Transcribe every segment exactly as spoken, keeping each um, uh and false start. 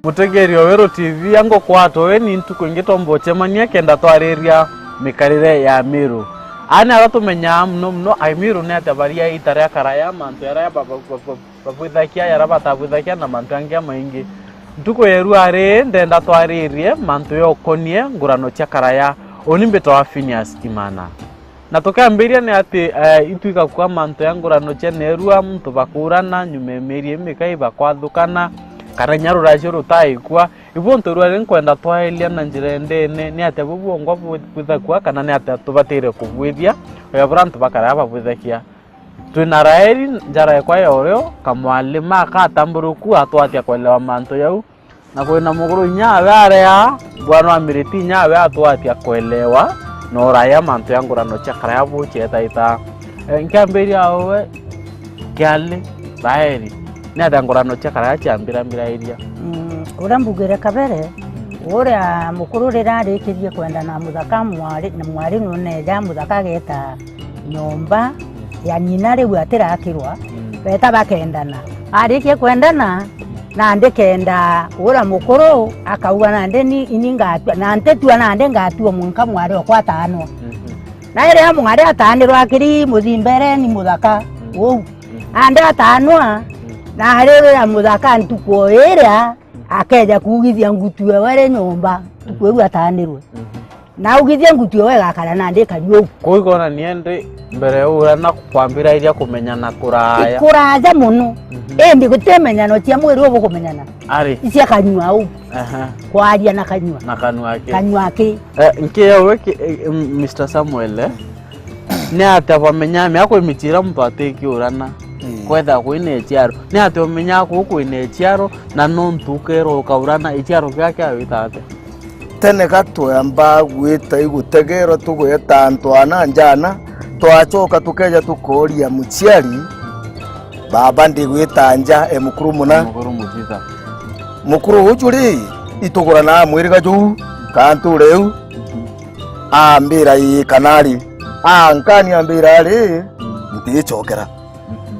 Mutegeeri o Weru T V, angukwatwa weni ntuku ingi twomba ucemania kenda twariria mikarire ya Miru. Aani aria tumenyaa mono mono Aimiru ni atia baria ita ria karaya, mantu jaria ba-, ba-, ba-, ba-, babwithagia, jaria batabwithagia na mantu jangi jamaingi. Ntuku ya irua ri, ndenda twaririe mantu jokonie ngurano cia karaya. Uni mbitagwa Phineas Kimana. Na tukiambiria ni ati, eh, itu igakua mantu ja ngurano cia neerua, muntu bakuurana, nyuma ya mieri imikai bakwathukana, kana inya ruracio rutaikua. Ibu untu rua ri nkwenda twairia na njira indene, ni atia bu bwongwa bu-, bwithakua, kana ni atia tubatiire kubwithia, oya buria antu ba karaya babwithagia. Twina Raeli, njara ekwa ya urio, kamwali ma katamburuku atwatia kwelewa mantu jau. Na kwina mukuru inya awe aria, bwana wa miriti inya awe atwatia kwelewa, na uraya mantu ya ngurano cia karaya bu cietaita. Eh, nkiambiria uwe, kiali, Raeli, ni atia ngurano cia karaya ciambirambirairia? Mm, uria mbugire kabere, uria mukuru riria arikirie kwenda na muthaka mwari, na mwari nuneja, muthaka ageta nyomba ya nyina riu atirakirwa, mm, beta bakendana. Arikia kwendana, nandi kenda uria mukuru akauga, nandi ni, ini ngatua, na ntitua nandi ngatua mwanka mwari okwa ataanwa. Mhm. Na riria mwari ataanirwa akiri muthimbereni muthaka, mm, uu, mm, nandi ataanwa, mm, na riria muthaka ntuku o iria, akeja kuugithia ngutu ewe ri nyomba, ntuku iu ataanirwe. Mhm. Na augithie ngutu ewe igakara nandi ikari uu. Kuu ikonania indi mbere ya uria na kwambirairia kumenyana kuraya. Kuraya mono. Mhm. Indi guti menyano cia mwiri ubu kumenyana. Ari. Icia kanyua uu. Aha. Kwaria na kanyua. Na kanua aki. Kanua aki. Eh, nki ewe ki, eh, m-, Mister Samuel, eh? Ni atia bamenya mea kwi michira muntu atikiurana? Mm. Kwetha kwina ichiaro. Ni atia umenya kuu kwina ichiaro, na nontu ukerwa ukaurana, ichiaro kiake awita atia? Tene ga twamba gwita igutegerwa tugweta antu ana njana, twachoka tukeja tukoria muchiari, baba ndigwita nja e mukuru muna. Mukuru muthitha. Mukuru uju ri, itugurana mwiriga juu, ka nture iu, mhm, ambira ii kana ri, ankani ambira ri, ntichokera. Mhm.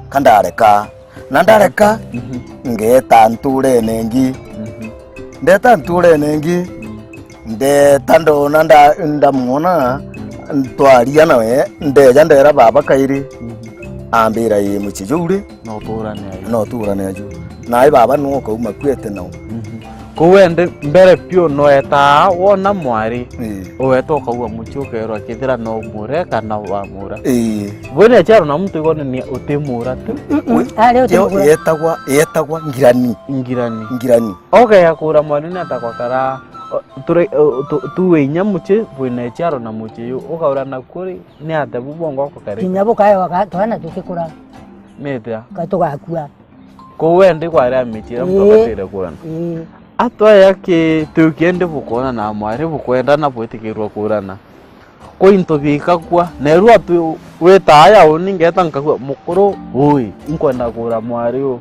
Ka ndareka. Na ndareka, mhm, ngeeta ntuurene ingi. Mhm. Ndeeta ntuurene ingi, mhm, ndeeta ndona nda-, ndamwona, ntwaria nawe, ndeeja ndeera baaba kairi, mhm, ambira, "Ii mucii juu ri, no tuurane aju." No tuurane aju. Naai baaba nwe ukauma kuete nao. Mhm. Kou ende mbere piu no eetaa wona mwari, ii, ugeeta ukauga mucii ukeerwa kethira no muure kana wamuura. Ii. Bwene chiaro na muntu igonania uti muura tu. Mm-mm. Ari uti muura. Yetagwa, yetagwa ngirani. Ngirani. Ngirani. Ogeya kuura mwari ni atakwa karaa, o, ture, o, tu, tuwe inya mucii, bwina chiaro na mucii yu, ukaura na kuri, ni atia bu bwongwa kukari? Kinya bukaewa ka, twana tukikura. Ni atia? Ka tugakua. Kou endi kwari a michira muntu, ii, abatire kuona. Ii. Atwaya ki tiu kiendi bukwona na mwari bukwendana bwitikirwa kuurana. Kwi into bikakua, neerua tu wita aya uni ngeeta nkakua, "Mukuru, ui, inkwenda kuura mwari uu."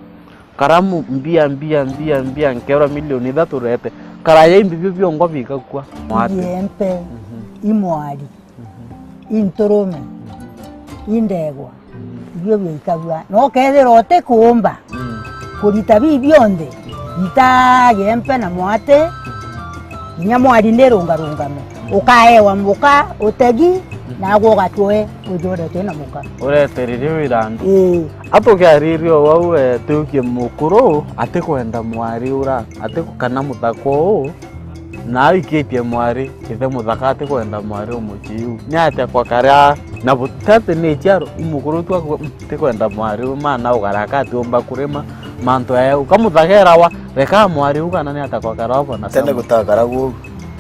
Karamu, mbia, mbia, mbia, mbia, nkeerwa milioni ithatu reete. Karaya imbi bio biongwa bikakua. Mwati. Iempe, mhm, imwari. Mhm. Inturume, mhm, indegwa, mhm, ibio biaikagua. Na ukethirwa utikuumba, mm, kurita bii bionthe, ita giempe na mwati, kinya mwari ni rungarungame. Mhm. Ukaewa muka, utegi, mhm, nagwe ugatwe ujurete na muka. Ureterire wira antu. Ii. Atukiaririe o wau, eh, tukie mukuru atikwenda mwari ura, ati kana muthaka uu, na aikitie mwari. Ithe muthaka atikwenda mwari umuciu. Ni atia kwa karia na butati ni chiaro imukuru tu akuga, "Mm, tikwenda mwari u, mana ugaraka atiumba kurima mantu ya uka muthaka erawa, reka mwari u kana ni atia kwa karia bona." Tene sana gutakaragwa uu.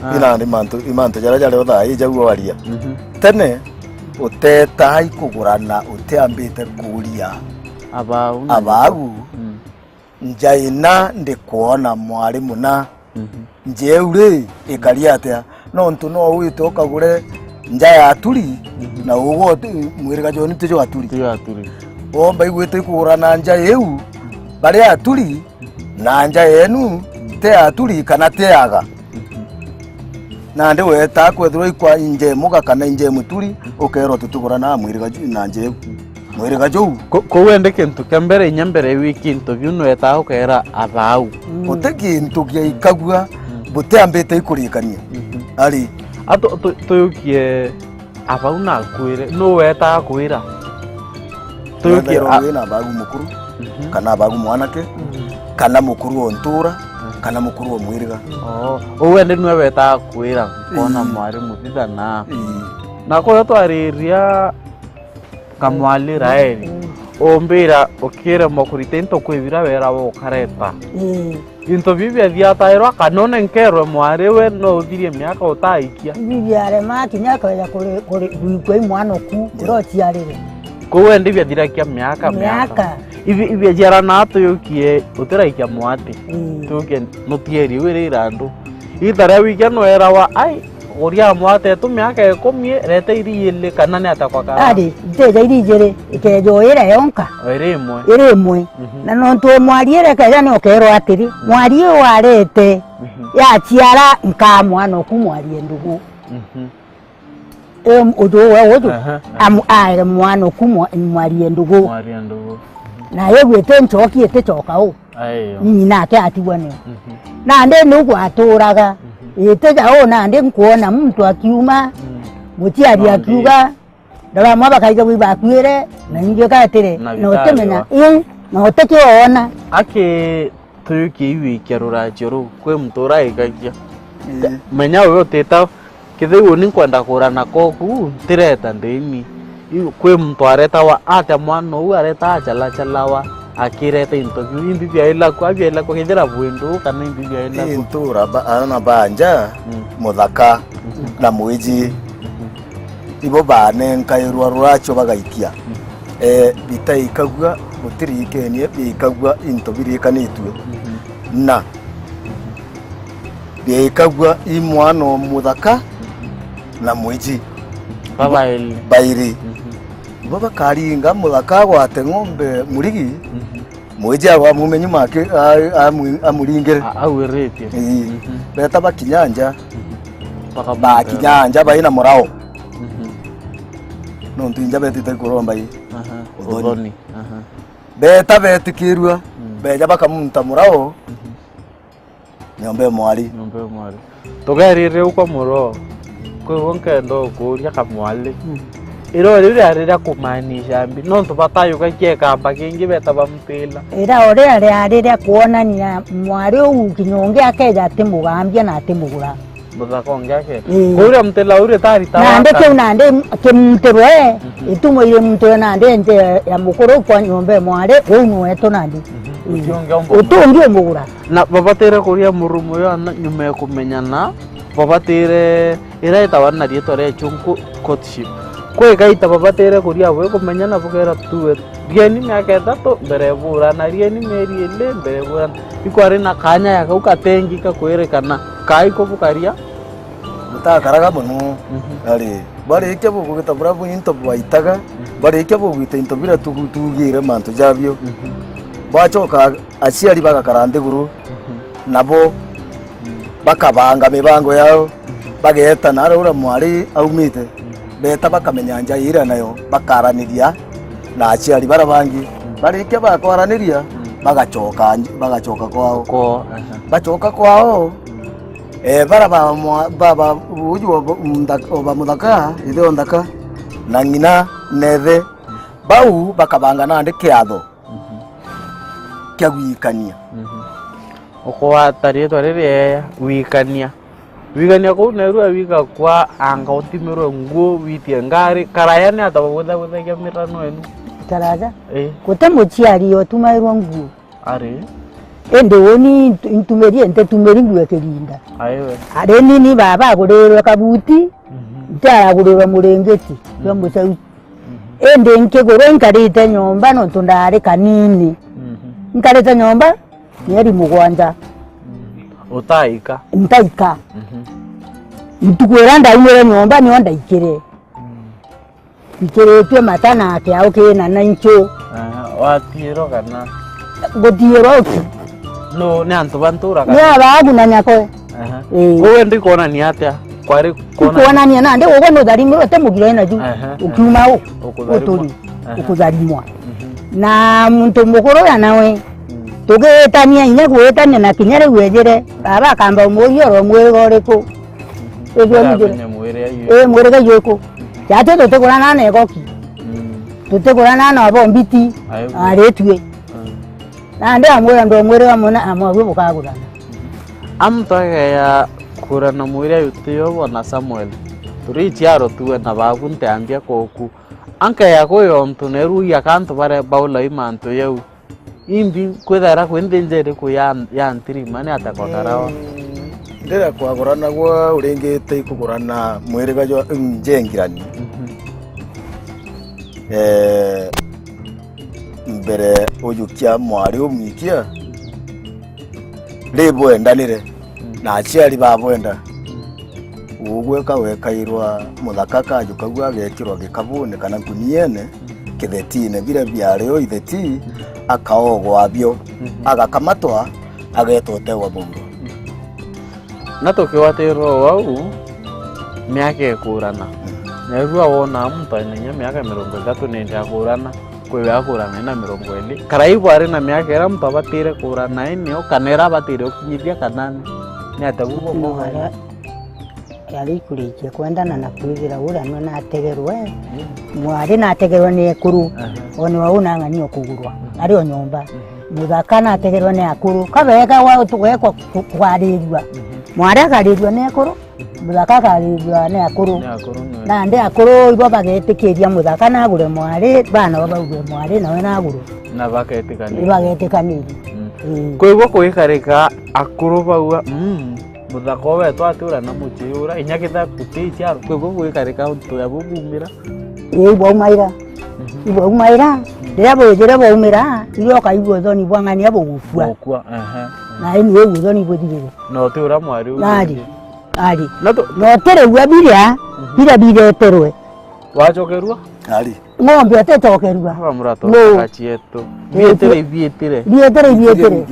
Ah. Ina ni mantu, imantu jaria jari uthaa ijagua waria. Mhm. Tene utetai kugurana utiambite kuria abau na abau. Mm. Njaina ndikwona mwari muna. Mhm. Njeu ri, ikari atia? Nontu no wite ukagure nja ya Aturi, mhm, na ugwe uti-, mwiriga jwenu ti jwa Aturi. Ti jwa Aturi. Womba igwite ikugurana nja iu, bari Aturi, na nja yenu ti ya Aturi kana ti ya aga. Mhm. Nandi wetaa kwethirwa ikwa inje muga kana inje muturi, ukeerwa tutigurana mwiriga ju-, na nja iu. Mwiriga juu. Ko-, kou endi kintu kia mbere, inya mbere wi kintu biu nwetaga ukeera athau. Mm. Guti kintu giaikagua, mm, butiambite ikurikania. Mhm. Ari. A tu-, tu-, tuyukie abau na akwire. Nu wetaga kwira? Tuyukie. Wethirwa a- wina abagu mukuru, mhm, kana abagu mwanake, mhm, kana mukuru o ntura, mhm, kana mukuru o mwiriga. Oh, uu endi nwe wetaga kwira, kwona, ii, mwari muthithana. Ii. Na kuyo twariria Kamwali Raeli, mm, umbira ukiremwa kurita into kwi bira wera wo ukareta. Ii. Into biu biathiatairwa kana unenkerwe mwari we no uthirie miaka utaikia? Ibi biarema kinya akaja kuri, kuri, gwikua i mwana oku, ndio, uria uciarire. Kou endi biathirakia miaka, miaka, miaka. Ibi, ibi biaciarana tuyukie utiraikia mwati. Ii. Tuyukie nutieri wiri irandu. Igita ria wikia nwerawa, ai, Uria mwate tu miaka ikumi, rete iri ijiri kana ni atia kwa kara? Ari, ntija iri ijiri, ikeja o iria yonka. O iri imwe. Iri imwe. Mhm. Na nontu o mwari iria ikeja ni ukeerwa atiri, mhm, mwari uyu warete, mhm, yaciara nkaa mwana oku mwarie ndugu. Mhm. Em, uju we uju, aha, aha, amu-, aere mwana oku mwa-, mwarie ndugu. Mwarie ndugu. Mhm. Na igwite nchoki itichoka u. Ayo. Ni nyina ake atigwa nio. Mhm. Nandi niu gwaturaga. Mhm. Itija u nandi nkwona muntu akiuma, mm, muciari, nandi, akiuga, ndora amwe bakaija gwi bakuire, na ingi ukatire, na na bitarwa, utimenya, ii, na utikio wona. Aki tuyukie iwikia ruracio ruu, kwi muntu uraikagia. Ii. Menya uyu utita Kethira uu ni nkwenda kuura na koku, ntireta ndini. Iu, kwi muntu aretawa atia mwana uu areta achalachalawa, akireta into biu, imbi biaila ku, abiaila ku, kethira bwindu kana imbi biaila ku. Ii, ntura ba-, aana ba nja, mm, muthaka, mhm, na mwiji, mhm, ibo banenkairwa ruracio bagaikia. Mhm. Eh, bitaikagua, butirikenie, biaikagua into birikanitue. Mhm. Na biaikagua i mwana o muthaka na mwiji. Babairi. Bairi. Mhm. Ibo bakaringa muthaka agwate ng'ombe murigi, mhm, mwiji agwa amume nyuma aki-, a-, amu-, amuringire. A-, auiritie. Ii. Mhm. Beta bakinya nja. Mhm. Baka-, bakinya nja baina murao. Mhm. Nontu inja betite kuromba i. Aha. Uthoni. Uthoni. Aha. Beta betikirua, mm, beja bakamunta murao. Mhm. Nyomba ya mwari. Nyomba ya mwari. Tugerire u kwa muro. Kwou nkenda ukuria kamwari. Mm. Ira riu riari ria kumaanisha mbi, nontu batayuga kiekamba kingi beta bamutila. Ira o riari riari ria kwonania mwari uu kinya ungi akeja atimugambia na atimugura. Muthaka ungi ake. Ii. Kwou ria mutila uu ritari ta nandi waka. Kiu nandi kimuntirwe, mhm, itumo iri muntirwe nandi nje ya mukuru kwa nyomba ya mwari, uu ni wetu nandi. Mhm. Ii. Ucio ungi umba. Utu ungi umugura. Na babatire kuria murume uyu ana nyuma ya kumenyana, babatire, ira itawa na riitwa ria chunku courtship. Kwi gaita babatire kuria bwe kumenyana bukera tuwe rieni miaka itatu mbere ya burana, rieni mieri ili mbere ya burana. Ikwari na kanya ya kau katengi ka kwirikana kai kubukaria. Butakaraga mono. Mhm. Ari, barikia bugwita buria bu into bwaitaga, mhm, barikia bugwita into biria tugu-, tugire mantu jabio. Mhm. Bwachoka aciari bagakara nthiguru, mhm, nabo, mm, bakabanga mibango yao, mhm, bageeta naria uria mwari aumite, mm, beeta bakamenya nja iria nayo, bakaraniria na aciari baria bangi. Mm. Barikia bakwaraniria, mm, bagachoka, bagachoka kwao. Kwao, aha. Bachoka kwao, mm, eh, bara ba mwa-, ba, ba, uju wa ba, mutha-, wa ba muthaka, ithe o nthaka, na ng'ina, na ithe, bau bakabanga nandi kiatho, mhm, kia gwikania. Mhm. Ukwata riitwa ririega, wikania. Wikania kuu neru wigakua anga utimirwe nguo, witie ngari, karaya ni ata baguthagia mirano enu? Karaja? Ii. Guti muciari utumairwa nguo. Ari? Indi uni ntu-, ntumirie, ntitumiri nguo kirinda. Aiwe. Ari nini baba agurirwe kabuti, mhm, ntiaragurirwe muringiti, mhm, jwa mucau. Mhm. Indi nkigurwa inkarite nyomba nontu ndaari kanini. Mhm. Nkarite nyomba mieri mugwanja. Mhm. Utaika? Ntaika. Mhm. Ntuku iria ndaumire nyomba nio ndaikire. Mm. Ikiritue mata na kiao kina na inchu. Aha, watiirwa kana? Gutiirwa uku. No, ni antu ba ntura kana? Ni abaagu na nyakwe. Aha. Ii. Koguo ndi kwonania atia? Kwari kwonania? Kwonania nandi ugwe nutharimirwe ti mugiro ina ju. Aha, aha. Ukiuma u? Ukutharimwa. Uturi. Aha. Ukutharimwa. Mhm. Na muntu mukuru ya nawe. Mm. Tugitania inya gwitania na kinya riu ejire. Baba akamba umuria oro mwiriga uriku? Mhm. Ithwe nigire. Ii, mwiriga jwiku? Jatwi tutigurana na igoki. Mm. Tutigurana na abo mbiti. Aigwe. Aritue. Mm. Nandi amwira ndo mwiriga muna amwagwi bukagurana. Mhm. Amu twageya kugurana mwiriga jutio bona Samuel. Turi ichiaro tuwe na babu ntiambia kuku. Ankeya kuyo ntu nerugia kantu bare baula imantu yau. Imbi kwithaira kwi nthinja iriku ya, ya ntirima ni atia kwakarawa? Ee, ndira kwaguranagwa uringite ikugurana mwiriga jwa, mm, njengirani. Mhm. Ee, mbere ujukia mwari umwikia, ri bwendanire, mm, na aciari babwenda. Mm. Ugwe ka wekairwa muthaka kaju kau agekirwa gikabune kana nkuniene, mm, kithetine, biria biari o itheti, mm, akaogwa bio, mhm, agakamatwa, ageeta utegwa mundu. Mm. Na tukigwatirwa o au, miaka ikurana. Mm. Nairua wona muntu aina inya miaka mirongo ithatu nindi akurana, kwiwe akurana ina mirongo iri. Karai bwari na miaka iria muntu abatire kurana inio, kana iria abatire ukinyithia kana ni atia bubwo? Yari ikurikia kwendana na kwithira uria no nategerwe, mm, mwari nategerwe ni ekuru, aha, one wau nang'ani o kugurwa, mm, ari o nyomba. Mm. Muthaka nategerwe ni akuru, kabega gwa, gwekwa ku-, kwarirua. Mm. Mwari akarirua ni ekuru, mm, muthaka akarirua ni akuru. Ni akuru, ni. Nandi akuru ibo bagetikiria muthaka nagure mwari, bana bo bauge mwari nawe nagurwe. Na bagetikaniria. Ibagetikaniria. Mm. Mm. Kwigua kugikarika akuru bauga, mm. Muthaka wetu ati uria na mucii uria, inya kethira guti iciaro, kwigua gugikarika untu ya bubumira. Ii, ibwaumaira. Mhm. Ibwaumaira. Mhm. Riria bwijire bwaumira, irio ukaigua uthoni bwa ng'ania bugukua. Bukua, aha. Na ini iu uthoni buthirire. Na uti uria mwari u. Nari. Ari. Na tu- Na utirigua biria, mhm, biria bireterwe. Wacokerua? Ari. Ng'ombe aticokerua. Aba murato. No. Kachietu. Ii, bietire, bietire. Bietire, bietire.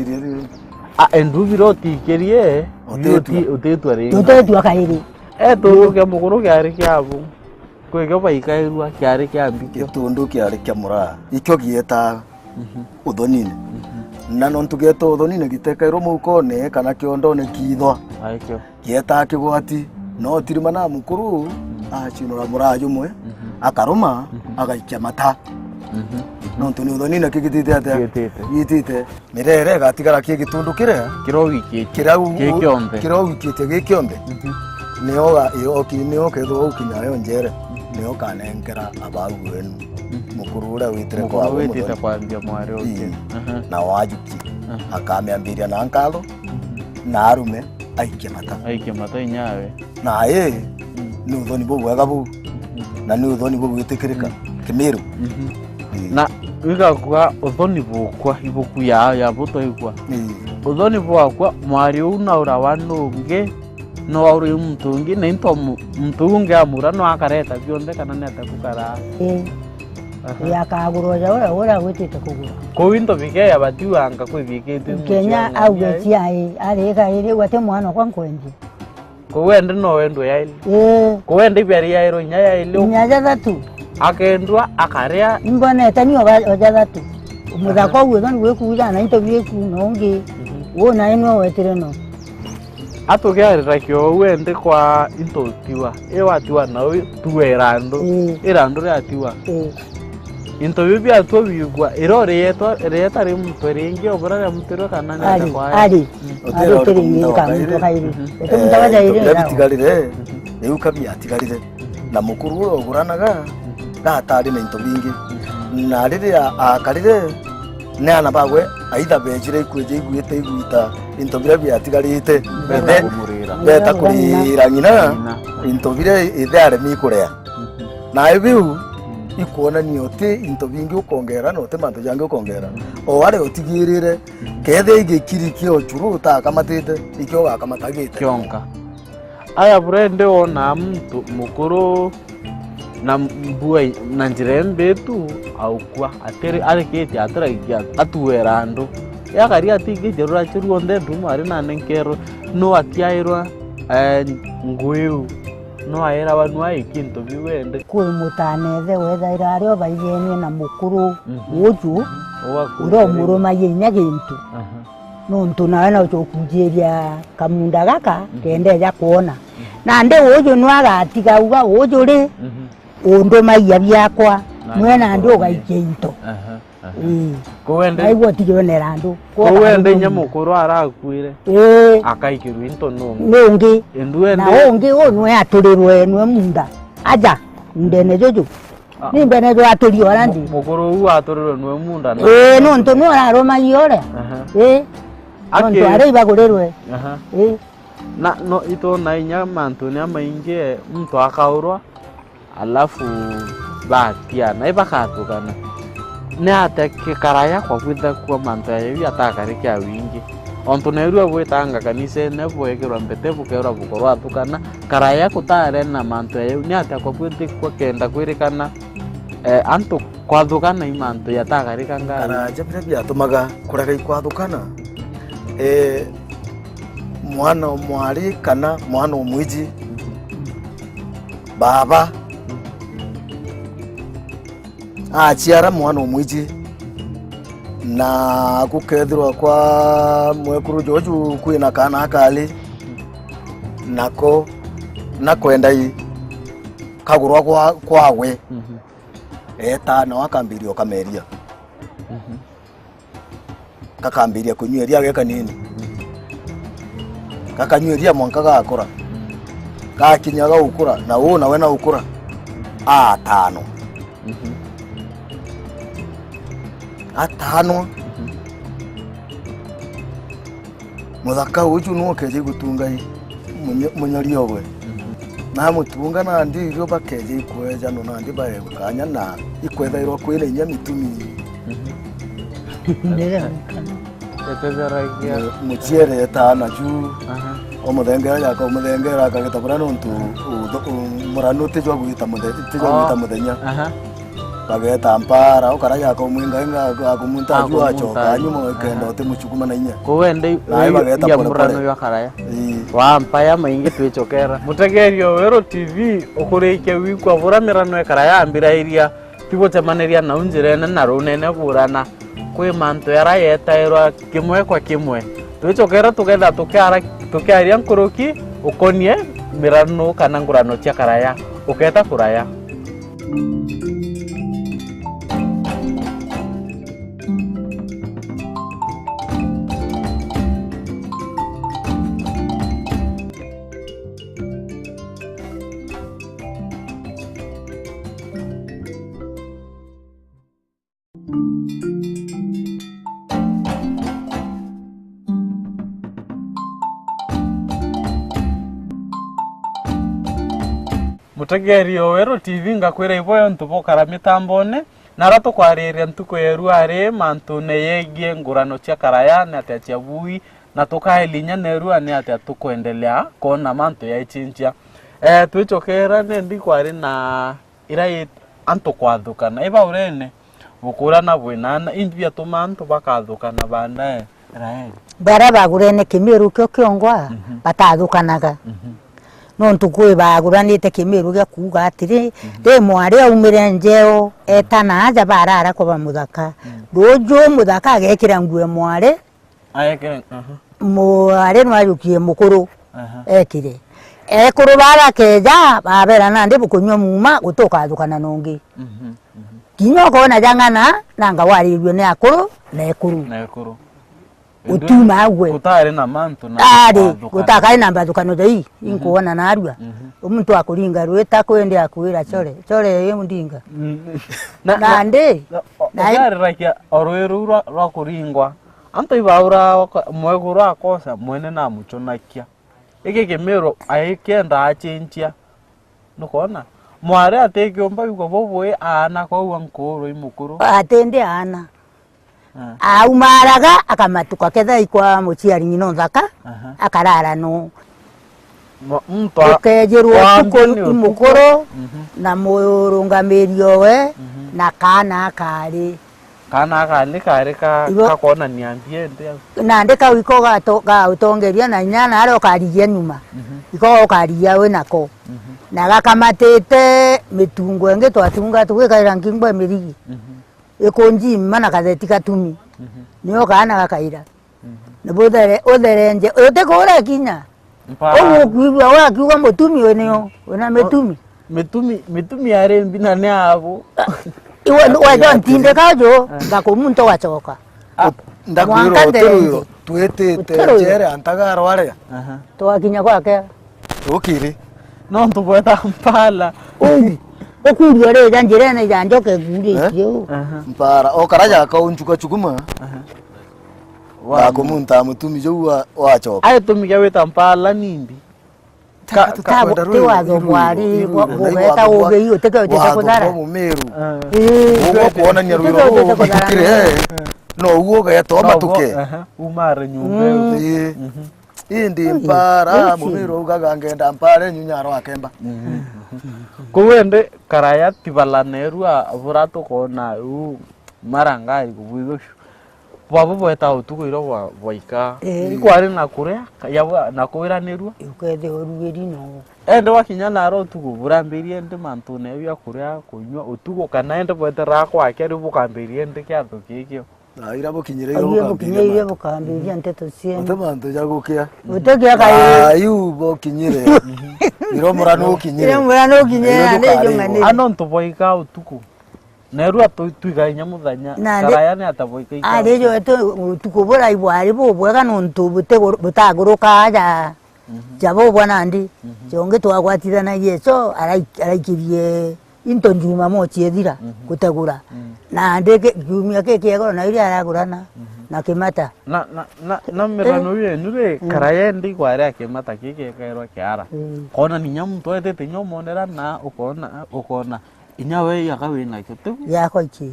A, endu biro utikirie, utitua. Uti-, utitua ringi. Utitua kairi. E, tundu kia mukuru kiari kia abu. Kwikio baikairua kiari kia mbikio. Gitundu kiari kia muraa. Ikio gieta, mhm, uthonine. Mhm. Na nontu gieta uthonine gitekairwo mukone kana kiondone kiithwa. Aikio. Gietaa kigwati, no tirimana mukuru, mm, acinura muraa jumwe, mhm, akaruma, mhm, agaikia mata. Mhm, mhm. Nontu ni uthoni nakio gitite atia? Gitite. Gitite. Mirere igatigara ki gitundu kiria? Kiria ugikitie. Kiria u-, ki kionthe. Kiria ugikitie gi kionthe. Mhm. Nio ga-, yo ki-, nio kethirwa ukinya yo njere, mhm, nio kanengera abau wenu. Mhm. Mukuru uria witire kwabo witite muthoni. Kwambia mwari ucio. Ii. Aha. Na wajuki. Aha. Akamiambiria na nkatho, mhm, na arume aikia mata. Aikia mata inyawe. Na ii, mm, ni uthoni bubwega buu. Mm. Na ni uthoni bugwitikirika. Mm. Kimiru. Mhm. Ii. Na igakua uthoni bukwa, ibuku ya, ya butwaigua. Ii. Uthoni bwakwa, mwari uu naurawa nungi, no auri muntu ungi, na into mu-, muntu uu ungi amura no akareta bionthe kana ni atakukara. Ii. Aha. Ii, akagurwa ja uria, uria agwitite kugura. Kuu into bikeya batiwanga kwibikitwe. Kenya auge ciai, ari kairi, gwe ti mwana okwa nkwendia. Kou ende no wendwe yaili. Ii. Kou ende biari yairwo inya yaili. Inya jathatu. Akendwa, akaria. Imbonete ni oba-, o jathatu. Muthaka, aha, uguo thoni gwikuja na into biku na ungi. Mhm. Uu nae nwe wetire no. Atugiarira kiou ende kwa into utiwa. I watiwa na u tuwe irandu. Ii. Irandu riatiwa. Ii. Into biu biatua biigua, iro rietwa, rieta ri muntu ringi o bura ria muntu rio kana ni ari, atia kwaya? Ari. Mm. Ari, uti ringi ka muntu kairi. Mhm. Uti muntu wa jairi. Eh, into biria bitigarire, mhm, riu ka biatigarire. Mhm. Na mukuru uria uguranaga, mhm, gatari na into bingi. Mhm. Na riria a-, akarire, ni aana bagwe, aitha bejire ikwija iguite igwita into biria biatigarite. Beta be-, kumurira. Beta kurira ng'ina, ng'ina, into biria ithe aremi kuria. Mhm. Na biu, mm, ikwonania uti into bingi ukongera na uti mantu jangi ukongera. Mm. O aria utigirire, mm, kethira igikiri kia uchuru utakamatite, ikio ugakamatagite. Kionka. Aya, bure ndi wona muntu mukuru na mbua i-, na njira imbitu aukua, atiri-, arikitie atiragia atuera andu. Yakari atingitie ruracio ruonthe nduma ari na nenkerwe, no atiairwa, eh, ngui iu. No aira banua ikintu biu ende. Kwi mutana ithe wethaira ari o baigenie na mukuru, mhm, uju, ugakuria uria umurumagia inya gintu. Aha. Nontu nawe no ukunjiria kamunda gaka, mhm, kenda eja kwona. Mhm. Nandi uju nwe agatiga uga uju ri, mhm, undumagia biakwa, na nwe nandi ugaikia into. Aha, aha. Ii. Kou wende. Naigua utigionera andu. Kou wende inya mukuru arakuire. Ii. Akaikirwa into nungi. Nungi. Indu wende. Na ungi u nwe aturirwe nwe munda. Aja, mundene juju. Ah. Ni mbene jwaturio ara ndi. Mu-, mukuru uu aturirwe nwe munda na. Ii, nontu nwe urarumagia uria. Aha. Ii. Nontu aki- aria ibagurirwe. Aha. Ii. Na no itwona inya mantune jamaingi muntu akaurwa, alafu batiana, ibakathugana. Ni atia kikaraya kwabwithakua mantu jaiu atakari kia wingi? Ontu neerua bwitanga kanisene, bwekirwa mbete, bukeerwa bukorwa athukana, karaya kutare na mantu jaiu, ni atia kwabwithikua kenda kwirikana, eh, antu kwathukana i mantu jatakarika ngai? Karaya biria biatumaga kurega ikwathukana, eh, mwana o mwari kana mwana o mwiji, baba aciara mwana o mwiji, na gukethirwa kwa mwekuru Joju kwina kaana akari, nako nakwenda i kagurwa kwa, kwawe. Mhm. Eeta nao akambiria ukameria. Mhm. Gakambiria kunyua iria ge kanini. Gakanyua iria mwanka gakura. Gakinya gaukura, na uu nawe naukura. Atanwa. Mhm. Atanwa. Mhm. Muthaka uju nu ukeeja gutunga i munyo-, munyori ogwe. Mhm. Na mutunga nandi irio bakeeja ikweja no nandi baegwe kanya na ikwethairwa kwina inya mitumi. Mhm. Ndega gukana. Etetheragia. Mu-, muciere etana ju. Aha. Omuthengera jaka omuthengera akagita buria nontu utho-, u-, muranu tijwa gwita muthe-, tijwa gwita muthenya. Aha. Bageta mpara, ukaraja akumwingainga, akumunta ajua acoka nyuma ukenda utimucukuma na inya. Kou wende. Nawe bageta pole pole. Murano jwa karaya. Ii. Wa mpaya maingi twicokera. Mutegeeri o Weru T V, ukurikia gwikua buria mirano ikara yambirairia, tigucemaniria nau njirene na runene burana. Kwi mantu jaria yetairwa kimwe kwa kimwe. Twicokera tukethira tukiara-, tukiaria nkuruki ukonie mirano kana ngurano cia karaya. Uketa kuraya. Mutegeeri o Weru T V, ngakwira iboyo ntu bukara mitambone, na aria tukwariria ntuku ya irua ari mantune yegie ngurano cia karaya ni atia cia bui, na tukaelinya nerua ni atia tukwendelea kwona mantu yaichinchia. Eh, twicokera nendi kwari na ira i antu kwathukana. Ibaurene, bukurana bwinana, imbi biatuma antu bakathukana baadaye, Raeli? Baria bagurene kimiru kio kiongwa, mhm, batathukanaga. Mhm. Nontu kwi baguranite kimiru gia kuuga atiri, mhm, ri mwari aumire njeo, mhm, etana aja barara kwa bamuthaka. Mhm. Ruju muthaka agekira nguo ya mwari, Aekere, aha. Mwari nwajukie mukuru, aha, ekire. Ekuru bara keja, babera nandi bukunywa muma, gutukathukana nongi. Mhm, mhm. Kinya ukona jang'ana, nanga warirue ni akuru na ekuru. Na ekuru. Utuma agwe. Gutari na mantu na ari, kwathukana. Gutakari na mbathukano ja ii, mhm, inkuona narua. Mhm. Umuntu akuringa rwita kwende akwira, "Chore, chore, uyu ndinga." Mm. Na, na, nandi, na, o-, na ukiariragia o rwi ruu rwa, rwa kuringwa, antu ibaura oka-, mwekuru akosa, mwene namuchunakia. Iki kimiru aikenda achinchia. Nukwona? Mwari atikiumba igwa bubui aana kwou ankuurwa i mukuru. Atindi aana. Ah. Aumaraga akamatuka ketha ikwa muciari ng'ina nthaka, aha, akarara no. Mwa-, muntu a-, ukejirwo wa utuku mbere ni i utuku. Mukuru, mhm, na murungamiri owe, mhm, na kaana akari. Kaana akari kari ka-, ibo-, kakonania mbia indi au. Nandi kau iko gato-, gautongeria na inya naria ukarigia nyuma. Mhm. Iko ukarigia wi nako. Mhm. Na gakamatite mitungo ingi twatunga tugikaira nkingwa mirigi. Mhm. Ikunjima na katheti gatumi. Mhm. Nio kaana gakaira. Mhm. Na buthere-, utherenje, utikuura kinya. Mpa-, ugukwigua wakiuga mutumi we nio, wina mitumi. Mitumi, mitumi ari mbi na ni abu. Iwe, we jo ntindika jo, eh, ngakumunto gacoka. Ah, ndakwirwo mwanka nderenje. Twitite njere antaga arware. Aha. Twakinya gwake. Ukiri. No ntubweta mpala. Uu. Ukuria rija njirene ja njoke nguritie uu. Aha. Mpara. O kara jaka unchuka chukuma. Aha. Wa- Ndakumunta mutumi jau wa-, wachoka. Ae tumi kia wita mpala nimbi. Ka-, ka-, ka-, ti watho bwari, bwa-, bugeta uge iyo, teke utete kuthara. Mumiru. Eh. Ugo kuonania rwiro ruru ruthikire, eh. No uo ugeta omatuke. Aha, umare nyumba iyo. Mm. Ii. Mhm. Indi mpara, mumiru ugaga ngenda mpara, enyu nyaro akemba. Mhm. Kou indi karaya tibala nerua bura tukona uu maranga ari kubwithucu. Bwabo bweta utuku iro bwa-, bwaika. Ii. Ikwari na kuria, ya bwa-, na kwiranirua. Ukethia urugiri no. Ende wakinya naro utuku, burambirie ndi mantune ya kuria, kunyua utuku, kana ende bwetera kwake ari bukambirie ndi kiatho kikio. Na ira bukinyire iro bukambiria mantu. Bukambiria nteto cienu. Uti mantu ja gukia. Uti kia kairi. Ah, iu bukinyire. Iro murano ukinyire. Iro murano ukinyire, iro na ndio bukarigwa. Ng'ani. Ano ntu bwaika utuku. Nerua tu-, twiga inya muthenya. Na ndi-, karaya ni ata bwaika ika ari utuku? Jo etu utuku burai bwari bubwega nontu buti-, butaguruka aja. Mhm. Ja bubwa nandi. Mhm. Jongi twagwatithanagia ico arai-, araikirie into Jumamosi ethira, mhm, gutegura. Mhm. Nandi ki-, kiumia ki kiegoro na iria aragurana, mhm, na Kimata. Na, na, na, na mirano yenu ri, mm, karaya ndi kwari a Kimata ki kiekairwa kiara. Mm. Kona ninya muntu etete inya umonera na ukona, ukona inya we yaka wina kio tu. Yako iki.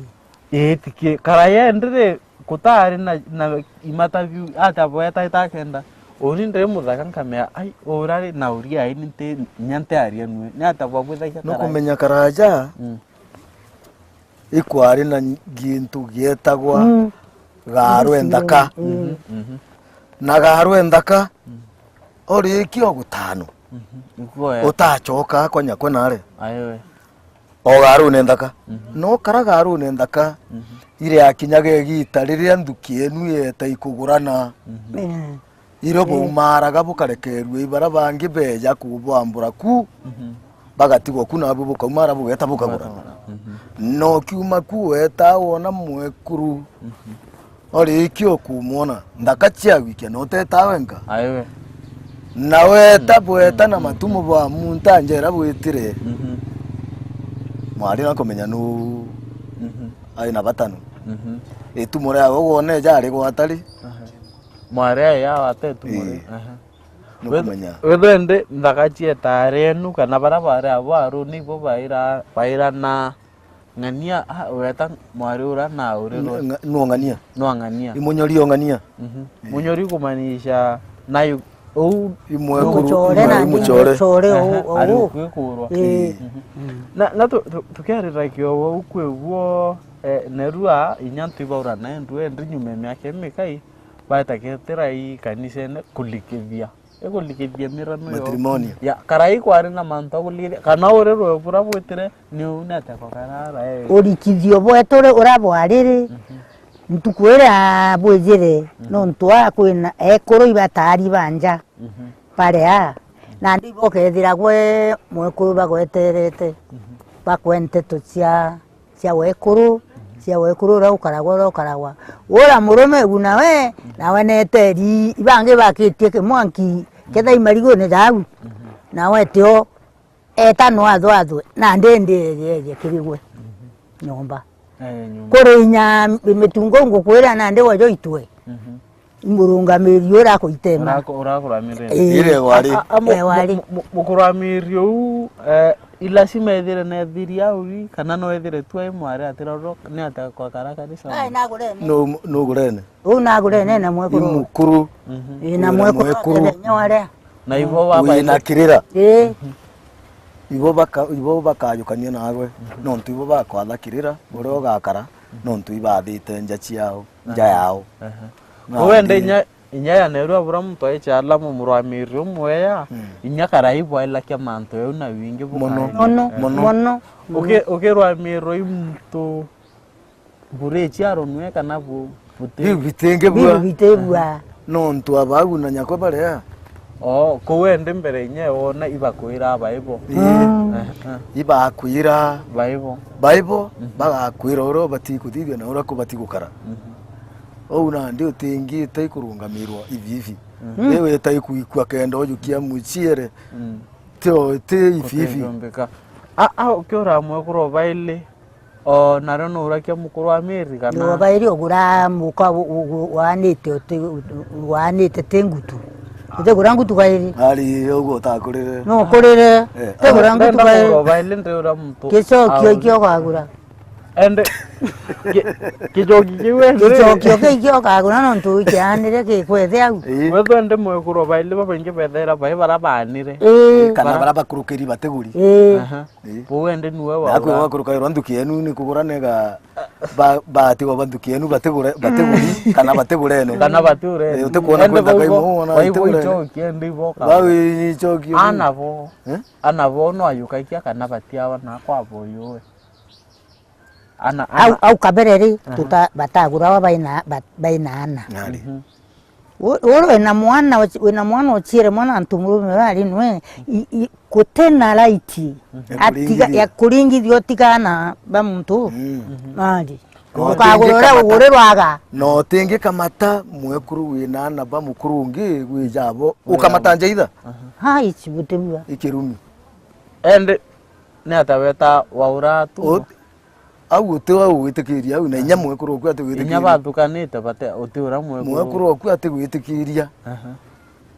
Ii, tiki-, karaya ndi ri, kutari na, na imata biu, ata bweta itakenda. Uni ndiri muthaka nkamea, ai, urari na uria ai, ni nti, inya ntiaria nue. Ni ata bwabwithagia karaya? Nukumenya karaja, mm, ikwari na gintu gietagwa, mm, garwe nthaka. Mm. Mhm, mhm. Na garwe nthaka, mm, orikia o gutano. Mhm. Ikuoya. Utachoka konya kwe nare. Aiwe. O garune nthaka. Mhm. No kara garune nthaka, mhm, ire akinyaga igita riria nthuki enu yeta ikugurana. Mhm. Eh. Iro, eh, baumaaraga bukarekerua ibara bangi beja kubwambura ku, mhm, bagatigwa ku nabu bukaumara bugeta bukagurana. Bukagurana. Mhm. No kiuma ku weta wona mwekuru. Mhm. Orikia ukumwona, nthaka cia gwikia na uteta wenka. Aiwe. Na weta, mm, bweta na, mm, matumo bwa muntu anjera bwitire. Mhm. Mwari na kumenya nu, mhm, ai na bata nu. Mhm. Itumo riawe wone jari gwata ri. Aha. Mwari ai ya wata itumo ri. Ii. Aha. Nukumenya. Wethe-, wethe ndi nthaka cieta ari enu kana bara bari abo aruni ibo baira, bairana. Ng'ania, ah, weta mwari ura na uri ru-, nga-, nu ng'ania? Nu ng'ania. I munyori o ng'ania? Mhm. Eh. Munyori kumaanisha nayo, uu, i mwekuru, muchore i na muchore. Muchore, aha, uu, ari uu. Ukwikurwa. Eh. Mhm. Mm. Na, na tu-, tu-, tukiarira kiobo ukwe guo, eh, nerua inya ntu ibaura na endu endi nyuma ya miaka imikai, baeta ketira i kanisene kulikithia. Ikulikithia mirano yo. Matrimonio. Ya, karai kwari na mantu akulikithia, kana uri rwe bura bwitire, ni uu ni atia kwa karara, eh. Urikithio bwetu ri, uria bwariri, mhm, ntuku iria bwijire, mhm, nontu a kwina ekuru ibatari ba nja, mhm, baria, nandi ibokethira gwe mwekuru bagweterete, mhm, bakwe nteto cia cia wekuru, cia wekuru uria ukaragwa, uria ukaragwa. Ura murume u nawe, nawe neteri, ibangi bakitie kimwanki, ketha imarigune jau. Mhm. Nawe tio, eta no athwathwe, na ndi ndi eje, eje kirigwe. Mhm. Nyomba. Eh, nyomba. Kuri inya mitungo ngukwira na ndi wajo itwe. Mhm. Murungamiri uria akuitema. Urako-, urakuramire. Ii. Ire wari. A, a, a, mu-, ire wari. Mu-, mu-, mukuramiri uu, eh, i lazima ethire nethiri auri, kana no ethire tu ai mwari atiroro, ni atia kwa kara kanisa? Ai, nagurene. No, nugurene. Uu nagurene na mwekuru. I mukuru. Mhm. Ii, na mwekuru. Mwekuru. Ethenya waria. Na ibo wina kirira. Ii. Ibo baka-, ibo bakajukania nawe, nontu ibo bakwatha kirira, uria ugakara, nontu ibathite nja ciao, nja yao. Aha. Nandi- Uwe ndi inya, inya ya neru abura muntu aicha alamu murwamiri umwe ya, inya karai bwailakia mantu yau na wingi. Mono. Bukae. Mono, mono. Uki-, ukirwamirwa i muntu buri chiaro nwe kana bu-, buti- Biu bitingi bua. Biu bitigua. Nontu abagu na nyakwe baria. Oo, kuu endi mbere inya wona ibakwira baibo. Ii. Aha. Ibakwira. Baibo. Baibo, bagakwira uria ubati kuthithia na uria kubati gukara. Ou nandi utingi tai kurungamirwa ivivi. Ii weta ikuikua kenda ujukia muchiere. Ti o, ti ivivi. Utinjumbika. A, a, ukiura mwekuru baili. O, nario nuurakia mukuru wa Mary, kana? Nubairi ugura muka u-, u-, u-, waanite uti-, u-, u-, waanite ti ngutu. Utigura ngutu kairi. Ari, uguo utakurire. Nukurire. Eh. Utigura ngutu kairi. Ndenda kugura ubaili, ndiura muntu. Gicokio ikio ukagura. Ende, ki-, kicoki kiu ende. Gicokio kiu ikio ukagura nontu ikianire gikwethe au. Ii. Wethwe ndi mwekuru ubaili babaingi bethera bai bara baanire. Ii. Kana bara bakurukiri batiguri. Ii. Aha. Ii. Buu endi niwe wa. Naku wakurukairwa nthuki yenu ni kugura nega ba-, batigwa ba nthuki yenu batigure, batiguri, kana batigurene. Kana batigurene. Ii, utikuona endi kwenda baugo, kaimo wona baigo batigurene. Ichoki endi iboka. Bau ichoki. Ana bo. Eh? Ana bo no ayukaikia kana batiawa na kwa bo yuwe. Ana, au, ana. Au kabere ri, aha, tuta-, batagurawa baina, ba-, baina ana. Nari. Mhm. U-, uri wina mwana uci-, wina mwana uchiere mwana antu murume bari nwe, i-, i-, gutena right. Mhm. Ya atiga, kuringithia. Ya kuringithia utigana ba muntu. Mm. Mhm. Nari. No ukagura uria ugurirwaga. No utingikamata mwekuru wina ana ba mukuru ungi gwija abo, ukamata njaitha? Aha. Hai, chibutirua. Ikirumi. Ende, ni ata weta waura tu? Ut-, Au uti wa gwitikiria au, na inya mwekuru oku atigwitikiria. Inya bathukanite bate, uti ura mwekuru. Mwekuru oku atigwitikiria. Aha.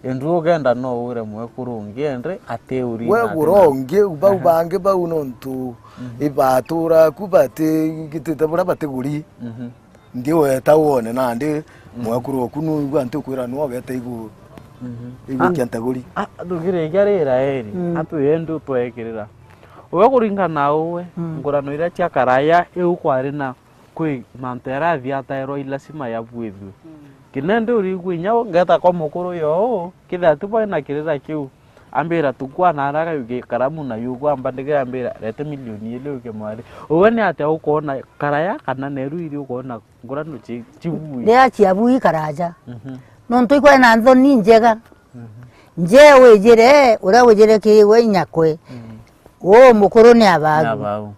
Indi ugenda no ure mwekuru ungi, indi atiuri. We na gura ati na ungi, bau, aha, bangi bau nontu, mhm, ibatura ku batigitite buria batiguri. Mhm. Ndi weta wone nandi, mhm, mwekuru oku nuigua nti ukwira nu ogete igu-, mhm, igukia nteguri. Ah, thugirikia rira eri, mm, atwire ndi utwekirira. Uwe kuringana na uwe, mm, ngurano iria cia karaya iu kwari na kwi mantu yarathia ataerwa i lazima yabwithue. Mm. Kinya ndi urigua inya ngeta kwa mukuru yo, kithira ti bwai na kirira kiu, ambira tukua na araga yuki karamu na yuku ambandikira ambira, "Rete milioni ili uke mwari." Uwe ni atia ukoona karaya kana neru iri ukoona ngurano chi-, chibui? Riria chiabui karaja. Mhm. Nontu ikwena nthoni njega. Mhm. Nje wijire, uria wijire ki we inyakwe. Mhm. Uu mukuru ni abagu. Ni abagu.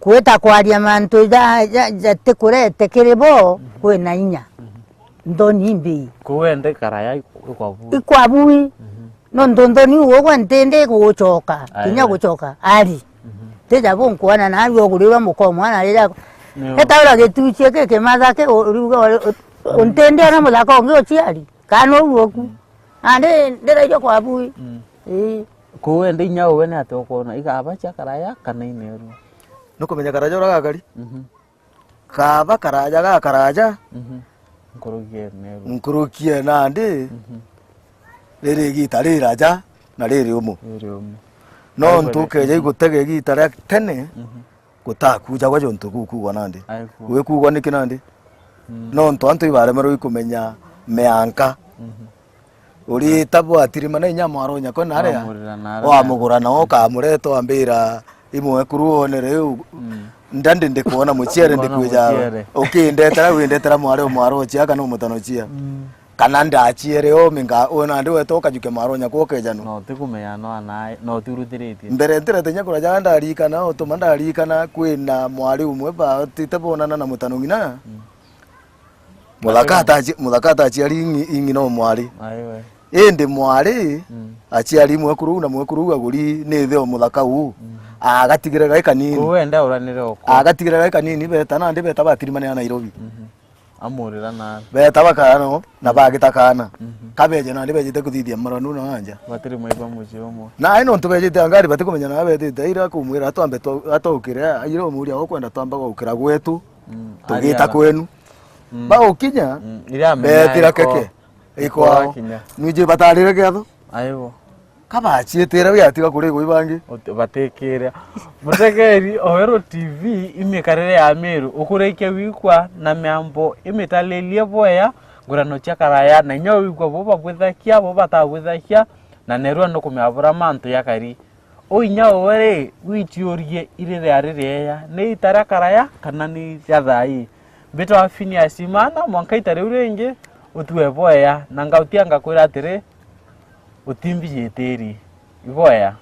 Kwita kwaria mantu ja, ja, jatikurete kiri bo, mhm, kwina inya. Mhm. Nthoni imbii. Kuu ende karaya ikwabui. Ikwabui. Mhm. Nontu nthoni uu ugwe ntindi gugucoka, kinya gucoka, ari. Mhm. Tija bunkuona naarua ugurirwa muka o mwana riria. Nio. Etaura gituchie ki kimathake, u-, riuga uri, u-, u-, ntindi ona muthaka ungi uciari, kana uu uku. Mm. Nandi ndiraigua kwabui. Mm. Ii. Kuu ende inya uwe ni atia ukoona, igaba cia karaya kana ineerua? Nukumenya karaja uria gakari? Mhm. Kaba karaja gakaraja. Mhm. Nkurukie neru. Nkurukie nandi. Mhm. Riri igita riraja na riri umu. Riri umu. Nontu ukeja igutega igita ria tene, mhm, gutakujagwa juntu gukugwa nandi. Aikua. Gwikugwa niki nandi? Mm. Nontu antu ibaremerwe ikumenya mianka. Mhm. Urita bwatirima na inya mwaro nyakwe naria. Wamurira naria. Wamugura na ukamureta wambira, "Imwe kuru wonere riu, mm, ndandi ndikwona muciere. Ndikwona ndikwija muciere. Ukindetera, windetera mwari o mwaro ucia kana umutano ucia." Mm. Kana ndaciere o minga, ona ndi weta ukajukia mwaro nyakwe ukejano. No tikumenya no anae, no tiurutiritie. Mbere ntirete inya kuraja ndarikana, utuma ndarikana kwina mwari umwe batite bonana na mutano ng'ina. Mm. Muthaka ataci-, muthaka ataciari ing'i-, ing'ina o mwari. Aiwe. Indi mwari, mm, aciari mwekuru uu na mwekuru uu aguri ni ithe o muthaka uu. Mm. Agatigire gai kanini. Kuu ende auranire o kuu. Agatigire gai kanini beta nandi beta batirimanira Nairobi. Mhm. Amurira na. Beta bakara no, na bagita kana. Mhm. Kabeje nandi bejite kuthithia maranu na anja. Batiri maiba mucii umwe. Na ai nontu bejite angari batikumenya na betite ira kumwira atwambe twa-, atwaukire, aire umuria ukwenda twamba gukira gwetu. Mm, tugita ariana kwenu. Mm. Baukinya, mm, iria amenya betira iko, keke, iko iko ao. Akinya. Nwiji batarire kiatho? Aibo. Kabaciitire wi atiga kurigwa ibangi. Uti-, batikire. Mutegeri Oweru T V, imikarire ya Miru, ukurikia wikwa na miambo imitalilie bwea, ngurano cia karaya, na inya wikwa bo babwithakia, bo batabwithakia, na nerua nukumea bura mantu ya kari. U inya uwe ri, wiciurie iri riari rieya, ni ita ria karaya kana ni ria thaa ii? Mbitwa Phineas Imana, mwanka ita riu ringi, utue bwea, na ngautia ngakwira atiri, utimbijitiri. Iboya.